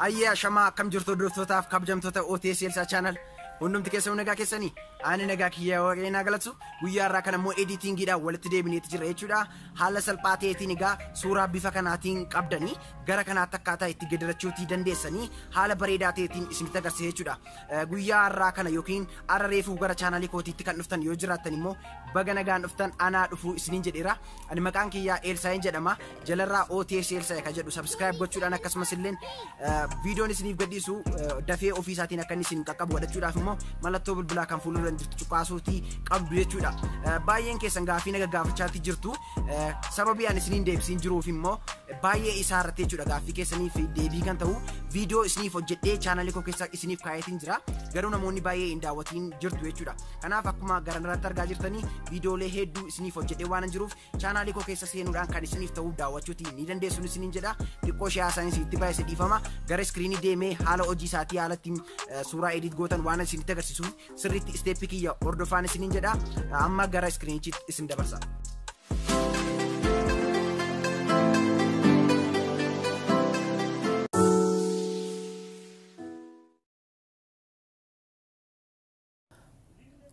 Ayyaa shamaa akkam jirtu hordoftootaaf kabajamtoota OTS Elsaa Channel hundumti keessan nagaa keessanii ani nagaa kiyya waaqayyoon galatu. Guyyaa irraa kana immoo editingiidhaan walitti deebineeti jira jechuudha. Haala salphaa ta'eetiin egaa suuraa bifa kanaatiin qabdanii gara kanaatti akkaataa itti geddarachuutii dandeessanii haala bareedaa ta'eetiin isinitti agarsiisa jechuudha. Guyyaa irraa kana yookiin arra reefuu gara chaanalii kootiitti kan dhuftan yoo jiraattan immoo baga nagaan dhuftan anaa dhufuu isiniin jedheera. Ani maqaan kiyyaa Elsaayin jedhama. Jalarraa OTS Elsaa kan jedhu subscribe gochuudhaan akkasumas illee viidiyoon isiniif gadhiisu dafee ofii isaatiin akka inni isin qaqqabu godhachuudhaaf immoo mallattoo bilbilaa kan fuuldura jirtu cuqaasuutii qabdu jechuudha. Baay'een keessan gaaffii na gaggaafachaatti jirtu. Sababii ani isiniin deebisiin jiruuf immoo baay'ee isaa irratti jechuudha gaaffii keessaniif deebii kan ta'u viidiyoo isiniif hojjedhee chaanalii koo keessa isiniif kaayetiin jira. Garuu namoonni baay'ee hin daawwatiin jirtu jechuudha. Kanaaf akkuma garanarratti argaa jirtanii viidiyoolee hedduu isiniif hojjedhee waan jiruuf chaanalii koo keessa seenuudhaan kan isiniif ta'u daawwachuutii ni dandeessuun isiniin jedha. Xiqqoo ishee haasaan isinitti baay'ise dhiifama. Gara iskiriinii deemee haala hojii isaatii haala ittiin suuraa edit gootan waan isinitti agarsiisuuf sirriitti isteeppii kiyya hordofaan isiniin jedha. Amma gara iskiriinichitti isin dabarsa.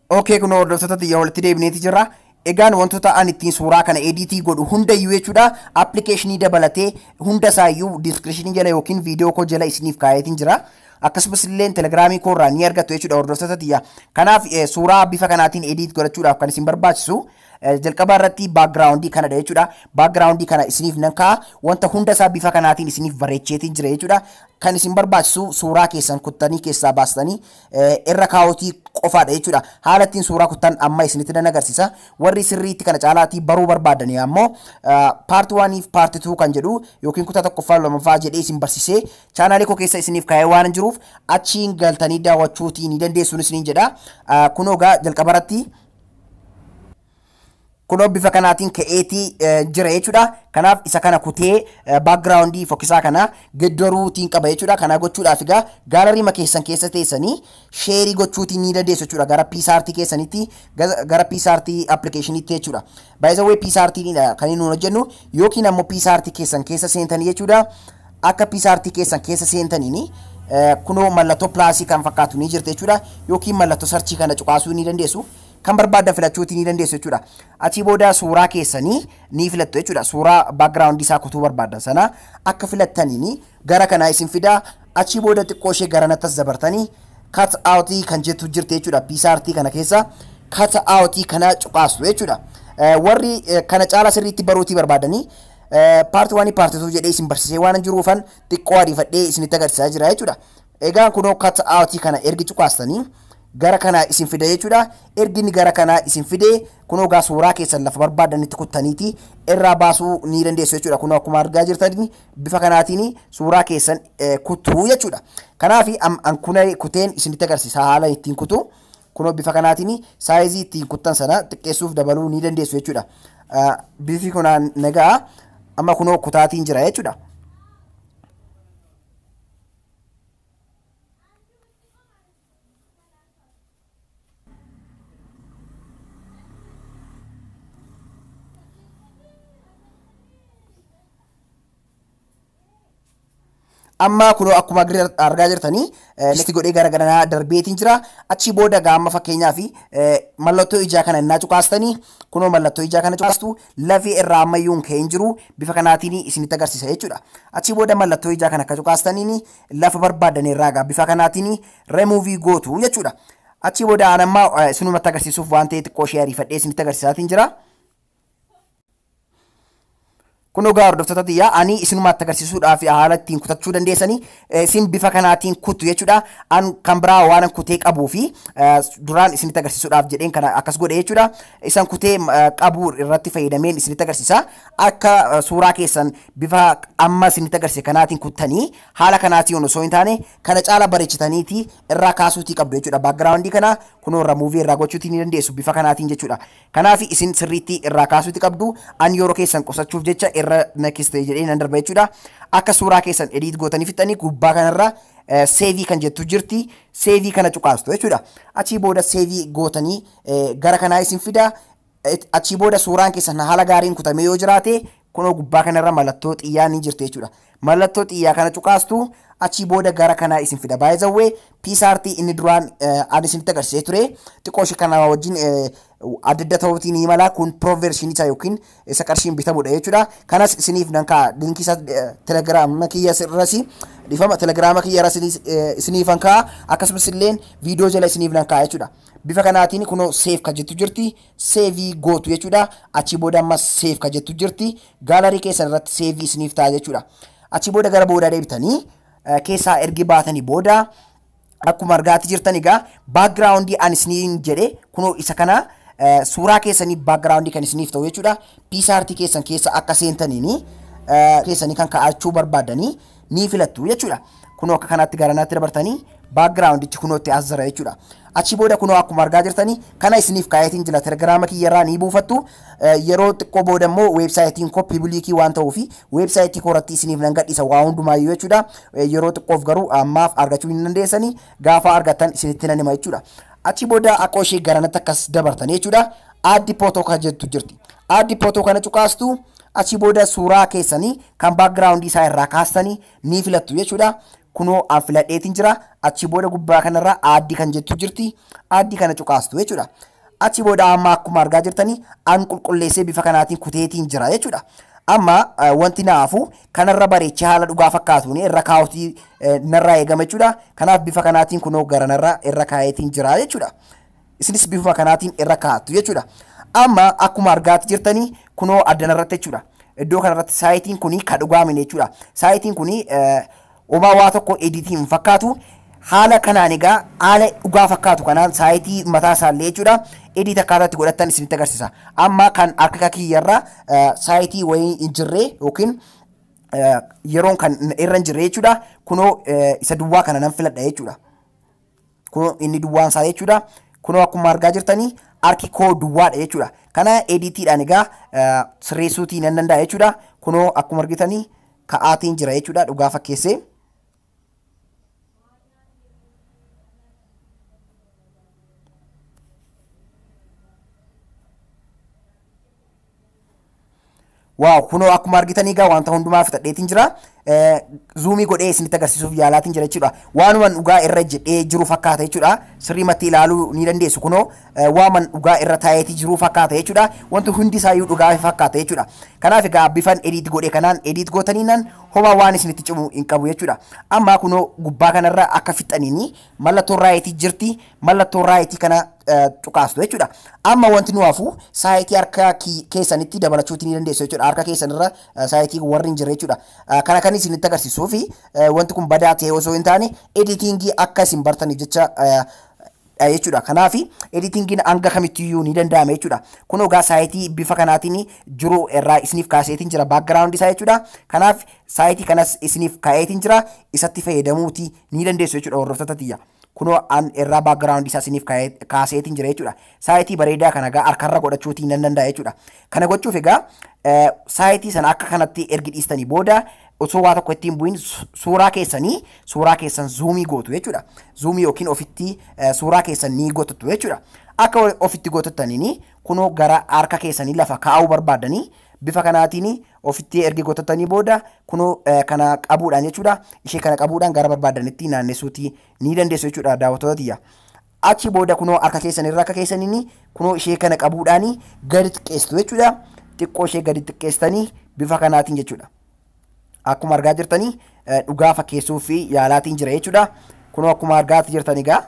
Okay, kun hordoftoota xiyya walitti deebineeti jirra. Egaan wantoota ani ittiin suuraa kana editii godhu hundayyuu jechuudha. Appilikeeshinii dabalatee hunda isaayyuu diskiripshinii jala yookiin viidiyoo koo jala isiniif kaayetiin jira. Akkasumas illee telegiraamii koo irraa ni argattu jechuudha hordoftoota xiyya. Kanaaf suuraa bifa kanaatiin edit godhachuudhaaf kan isin barbaachisu jalqaba irratti baakgiraawundii kanadha jechuudha. Baakgiraawundii kana isiniif nan kaa'a. Wanta hunda isaa bifa kanaatiin isiniif bareecheetiin jira jechuudha. Kan isin barbaachisu suuraa keessan kuttanii keessaa baastanii irra kaa'uutii qofaadha jechuudha. Haala ittiin suuraa kuttan amma isinitti nan agarsiisa. Warri sirriitti kana caalaatii baruu barbaadanii ammoo paarti 1 fi paarti 2 kan jedhu yookiin kutaa tokkoffaa lammaffaa jedhee isin barsiisee chaanaalii koo keessa isiniif kaa'ee waan jiruuf achiin galtanii daawwachuutii ni dandeessuun isiniin jedha. Kunoo egaa jalqaba irratti kunoo bifa kanaatiin ka'eetii jira jechuudha. Kanaaf isa kana kutee baakgiraawundii fokkisaa kana geddaruutiin qaba jechuudha. Kana gochuudhaaf egaa gaalarii keessan keessa teessanii sheerii gochuutiin ni dandeessu jechuudha. Gara PicsArt keessanitti, gara PicsArt appilikeeshiniitti jechuudha. By the way PicsArt kan inni hojjennu yookiin ammoo PicsArt keessan keessa seentanii jechuudha. Akka PicsArt keessan keessa seentaniini kunoo mallattoo pilaasii kan fakkaatu ni jirti jechuudha. Yookiin mallattoo sarchii kana cuqaasuu ni dandeessu. Kan barbaadan filachuutii ni dandeessu jechuudha. Achii booda suuraa keessanii ni filattu jechuudha. Suuraa baakgiraawundii isaa kutuu barbaadan sana akka filattaniini gara kanaa isin fida. Achii booda xiqqoo ishee gara nattas dabartanii cut out kan jettu jirti jechuudha. PicsArt kana keessa cut out kana cuqaastu jechuudha. Warri kana caala sirriitti baruutii barbaadanii paarti 1 paarti 2 jedhee isin barsiisee waan jiruufan xiqqoo ariifadhee isinitti agarsiisaa jira jechuudha. Egaa kunoo cut out kana ergi cuqaastanii gara kanaa isin fide jechuudha. Ergi inni gara kanaa isin fide kunoo egaa suuraa keessan lafa barbaadanitti kuttaniiti irraa baasuu ni dandeessu jechuudha. Kunoo akkuma argaa jirtanii bifa kanaatiin suuraa keessan kutuu jechuudha. Kanaaf an kuteen isinitti agarsiisa haala ittiin kutu. Kunoo bifa kanaatiin saayizii ittiin kuttan sana xiqqeessuuf dabaluu ni dandeessu jechuudha. Bifi kunaan nagaa amma kunoo kutaatiin jira jechuudha. Amma kunoo akkuma argaa jirtanii listi godhee gara garanaa darbeetiin jira. Achii booda gaama fakkeenyaa fi mallattoo ijaa kana innaa cuqaastanii kunoo mallattoo ijaa kana cuqaastu lafee irraa ammayyuu hin ka'in jiru bifa kanaatiin isinitti agarsiisa jechuudha. Achii booda mallattoo ijaa kana akka cuqaastaniin lafa barbaadan irraa egaa bifa kanaatiin remuuvii gootu jechuudha. Achii booda aan amma isinumatti agarsiisuuf waan ta'e xiqqoo ishee ariifadhee isinitti agarsiisaatiin jira. Kunoo egaa hordoftoota xiyyaa ani isinumatti agarsiisuudhaaf haala ittiin kutachuu dandeessanii isin bifa kanaatiin kuttu jechuudha. An kan biraa waan kutee qabuu fi duraan isinitti agarsiisuudhaaf jedheen kana akkas godhe jechuudha. Isan kutee qabu irratti fayyadameen isinitti agarsiisa. Akka suuraa keessan bifa amma isinitti agarsiise kanaatiin kuttanii haala kanaatiin osoo hin taane kana caala bareechitaniiti irraa kaasuutii qabdu jechuudha. Baakgiraawundii kana kunoo irraa muuvii irraa gochuutii ni dandeessu bifa kanaatiin jechuudha. Kanaaf isin sirriitti irraa kaasuutii qabdu. An yeroo keessan qusachuuf jecha irra next jedhee nan darba jechuudha. Akka suuraa keessan edit gootanii fixanii gubbaa kanarra seevii kan jettu jirti. Seevii kana cuqaastu jechuudha. Achii booda seevii gootanii gara kanaa isin fida. Achii booda suuraan keessan haala gaariin kutamee yoo jiraate kunoo gubbaa kanarra mallattoo xiyyaa ni jirti jechuudha. Mallattoo xiyyaa kana cuqaastu. Achii booda gara kanaa isin fida. By the way, PicsArt inni duraan ani isinitti agarsiisee ture xiqqoo ishee kana wajjin adda adda ta'uutiin ni mala. Kun pro version isaa yookiin isa qarshiin bitamudha jechuudha. Kanas isiniif nan kaa'a, linkii isaa Telegiraama kiyya irras, dhiifama, Telegiraama kiyya irras isiniif nan kaa'a, akkasumas illee viidiyoo jala isiniif nan kaa'a jechuudha. Bifa kanaatiin kunoo save ka jettu jirti, save gootu jechuudha. Achii booda ammas save ka jettu jirti, gallery keessan irratti save isiniif ta'a jechuudha. Achii booda gara boodaa deebitanii keessaa ergi baatanii booda akkuma argaatti jirtan egaa background ani isiniin jedhe kunoo isa kana, suuraa keessanii background kan isiniif ta'u jechuudha. PicsArt keessan keessa akka seentaniini keessanii kan kaa'achuu barbaadanii ni filattu jechuudha. Kunoo akka kanaatti gara naatti dabartanii backgroundichi kunootti as jira jechuudha. Achi booda kunoo akkuma argaa jirtanii kana isiniif kaayetiin jira, Telegiraama kiyyarraa ni buufattu. Yeroo xiqqoo booda immoo weebsaayitiin koo public waan ta'uuf weebsaayitii koorratti isiniif nan gadhiisa waa hundumaayyuu jechuudha. Yeroo xiqqoof garuu ammaaf argachuu hin dandeessanii, gaafa argattan isinitti nan hima jechuudha. Achi booda akka ishee garanatti akkas dabartanii jechuudha. Add photo kan jettu jirti. Add photo kana cuqaastu. Achi booda suuraa keessanii kan background isaa irraa kaastanii ni filattu jechuudha. Kunoo an filadheetiin jira. Achi booda gubbaa kanarra add kan jettu jirti. Add kana cuqaastu jechuudha. Achi booda amma akkuma argaa jirtanii an qulqulleessee bifa kanaatiin kuteetiin jira jechuudha. Amma wanti naafu kanarra bareechee haala dhugaa fakkaatuun irra kaa'utii narraa eegama jechuudha. Kanaaf bifa kanaatiin kunoo garanarra irra kaa'eetiin jira jechuudha. Isinis bifuma kanaatiin irra kaa'attu jechuudha. Amma akkuma argaatti jirtanii kunoo addanarratti jechuudha. Iddoo kanarratti saayitiin kuni ka dhugaamine jechuudha. Saayitiin kuni homaa waa tokko edit hin fakkaatu. Haala kanaan egaa haala dhugaa fakkaatu kanaan saayitii mataa isaallee jechuudha. Edit akkaataa itti godhattan isinitti agarsiisa. Amma kan harka kiyyarra saayitii wayii hin jirre yookiin yeroon kan irra hin jirre jechuudha. Kunoo isa duwwaa kana nan filadha jechuudha. Kunoo inni duwwaan isaa jechuudha. Kunoo akkuma argaa jirtanii harki koo duwwaadha jechuudha. Kana editiidhaan egaa sirreessuutii nan danda'a jechuudha. Kunoo akkuma argitanii ka'aatiin jira jechuudha dhugaa fakkeessee. Wow, kunoo akkuma argitanii egaa wanta hundumaa fixadheetiin jira. Zoom godhee isinitti agarsiisuuf yaalaatiin jira jechuudha. Waanuman dhugaa irra jedhee jiru fakkaata jechuudha. Sirriimatti ilaaluu ni dandeessu, kunoo waaman dhugaa irra taa'eetii jiru fakkaata jechuudha. Wanti hundi isaayyuu dhugaa fakkaata jechuudha. Kanaaf egaa bifan edit godhee kanaan edit gootaniinan homaa waan isinitti cimu hin qabu jechuudha. Amma kunoo gubbaa kanarra akka fixaniini mallattoo right jirti. Mallattoo right kana cuqaastu jechuudha. Amma wanti nu hafu saayitii harka keessanitti dabalachuuti ni dandeessu jechuudha. Harka keessanirra saayitii warri hin jirre jechuudha. Kana kan isinitti agarsiisuu fi wanti kun badaa ta'e osoo hin taane editing akka isin bartaniif jecha jechuudha. Kanaaf editingiin hanga kamittiyyuu ni danda'ama jechuudha. Kun egaa saayitii bifa kanaatiin jiru irraa isiniif kaaseetiin jira background isaa jechuudha. Kanaaf saayitii kanas isiniif kaa'eetiin jira, isatti fayyadamuuti ni dandeessu jechuudha, hordoftoota tiyya. Kunoo an irraa background isaa isiniif kaaseetiin jira jechuudha. Saayitii bareedaa kana egaa harkarra godhachuutiin nan danda'a jechuudha. Kana gochuuf egaa saayitii sana akka kanatti ergi dhiistanii booda osoo waa tokko ittiin bu'in suuraa keessanii suuraa keessan zoom gootu jechuudha. Zoom yookiin ofitti suuraa keessan ni gootattu jechuudha. Akka ofitti gootattaniini kunoo gara harka keessanii lafa kaa'uu barbaadanii bifa kanaatiin ofitti ergi gootattanii booda kunoo kana qabuudhaan jechuudha. Ishee kana qabuudhaan gara barbaadanitti naannessuutii ni dandeessu jechuudha, daawwattoota tiyya. Achi booda kunoo harka keessanirra akka keessaniin kunoo ishee kana qabuudhaan gadi xiqqeessitu jechuudha. Xiqqoo ishee gadi xiqqeessitanii bifa kanaatiin jechuudha. Akkuma argaa jirtanii dhugaa fakkeessuu fi yaalaatiin jira jechuudha. Kunoo akkuma argaa jirtan egaa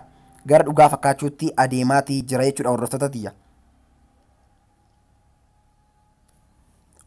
gara dhugaa fakkaachuutti adeemaatii jira jechuudha, hordoftoota tiyya.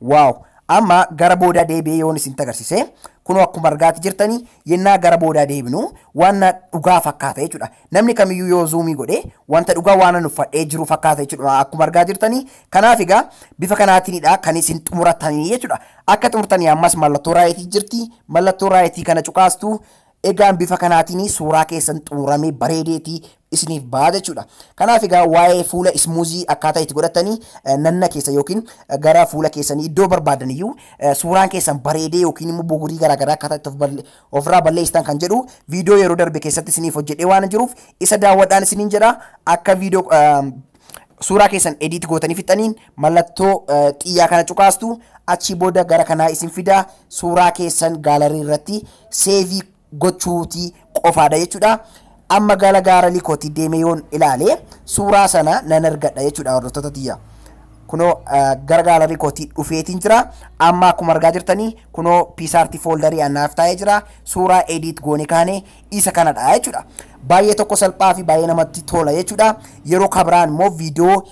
Wow! Amma gara boodaa deebi'ee yoon isin agarsiise, kunoo akkuma argaati jirtanii yennaa gara boodaa deebinu waan dhugaa fakkaata jechuudha. Namni kamiyyuu yoo zoom godhe wanta dhugaa waan an uffadhee jiru fakkaata jechuudha akkuma argaa jirtanii. Kanaaf egaa bifa kanaatiinidha kan isin xumuratanii jechuudha. Akka xumurtanii ammas mallattoo right jirti. Mallattoo right kana cuqaastu. Egaan bifa kanaatiin suuraa keessan xumuramee bareedeetii isiniif ba'a jechuudha. Kanaaf egaa waa'ee fuula smooth akkaataa itti godhatanii nanna keessa yookiin gara fuula keessanii iddoo barbaadan iyyuu suuraan keessan bareedee yookiin immoo bugurii garaagaraa akkaataa itti ofirraa balleessitan kan jedhu viidiyoo yeroo darbe keessatti isiniif hojjedhee waan jiruuf isa daawwadhaan isiniin jedha. Akka viidiyoo suuraa keessan edit gootanii fixaniin mallattoo xiyyaa kana cuqaastu. Achi booda gara kanaa isin fida, suuraa keessan gallery irratti save gochuutii qofaadha jechuudha. Amma gara gallery kootii deemee yoon ilaale, suuraa sana nan argadha jechuudha, hordoftoota tiyya. Kunoo gara gallery kootii dhufeetiin jira. Amma akkuma argaa jirtanii, kunoo PicsArt folder anaaf taa'ee jira. Suuraa edit goone kaane isa kanadha jechuudha. Baay'ee tokko salphaa fi baay'ee namatti tola jechuudha. Yeroo kabiraan immoo viidiyoo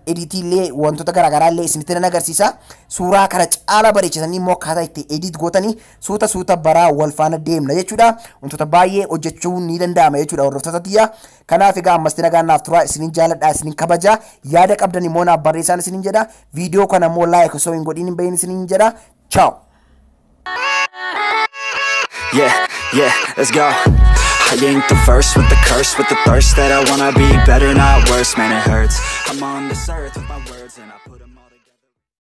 edit illee, wantoota garaagaraa illee isinitti nan agarsiisa. Suuraa kana caala bareechisanii immoo akkaataa itti edit gootanii suuta suuta baraa wal faana deemna jechuudha. Wantoota baay'ee hojjechuun ni danda'ama jechuudha, hordoftoota tiyya. Kanaaf egaa ammasti nagaan naaf tura. Isinin jaaladha, isinin kabaja. Yaada qabdan immoo naaf barreessaan isinin jedha. Viidiyoo kana immoo like osoo hin godhin hin bahin isinin jedha. Ciao. Yeah, let's go. I ain't the first with the curse, with the thirst that I wanna be better, not worse, man, it hurts. I'm on this earth with my words and I put 'em all